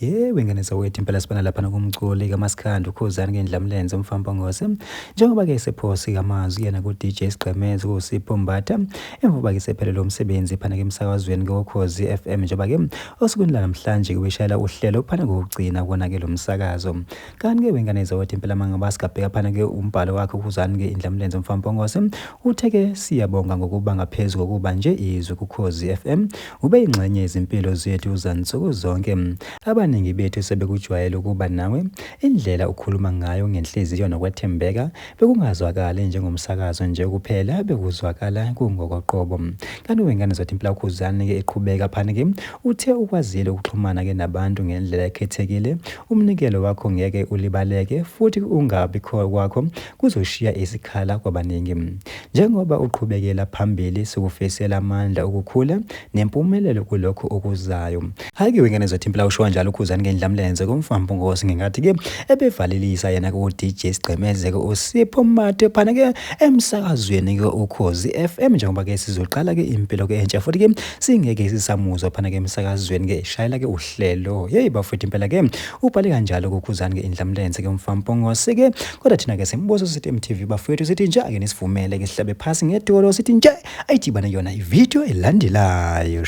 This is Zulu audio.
Yewe ngane zawethu impela sibona lapha kumculi kaMaskandi uKhuzani ngendlamlenze umfampongose njengoba ke sephosi kamazwi yena ku DJ Sigqemeza kuSipho Mbatha emva ke sephelele umsebenzi phana ke emsakazweni koKhozi FM njengoba ke osukwini lanamhlanje kubeshayela uhlelo phana kokugcina kona ke lo msakazo. Kanti ke wengane zawethu impela mangaba sigabheka phana ke umbhalo wakhe uKhuzani ke indlamlenze umfampongose uthe ke siyabonga ngokuba ngaphezu kokuba nje izwi kuKhozi FM Ube yingxenye yezimpilo zethu zansuku zonke. Abaningi bethu sebekujwayele ukuba nawe. Indlela okhuluma ngayo ngenhliziyo nokwethembeka bekungazwakali njengomsakazo nje kuphela, bekuzwakala kungokoqobo. Kanti wengane zathi impela uKhuzani-ke eqhubeka phana-ke uthe ukwazile ukuxhumana-ke nabantu ngendlela ekhethekile. Umnikelo wakho ngeke ulibaleke futhi ukungabikho kwakho kuzoshiya isikhala kwabaningi. Njengoba uqhubekela phambili sikufisela amandla okukhula nempumelelo kulokhu okuzayo. Hhayi-ke wengane zethu impela usho kanjalo uKhuzani ngendlamlenze kumfampungosi ngenkathi-ke ebevalelisa yena ku-DJ Sigqemeze-ke uSipho Mathe phana-ke emsakazweni-ke Ukhozi FM njengoba-ke sizoqala-ke impilo-ke entsha futhi-ke singeke sisamuzwa phana-ke emsakazweni-ke eshayela-ke uhlelo. Yeyi bafowethu impela-ke Ubhale kanjalo kuKhuzani ke indlamlenze ke umfampongose ke kodwa thina ke simbuzo sithi MTV bafowethu sithi nje ake nisivumele ke sihlabe phasi ngedolo sithi nje ayidibane yona ivideo elandelayo.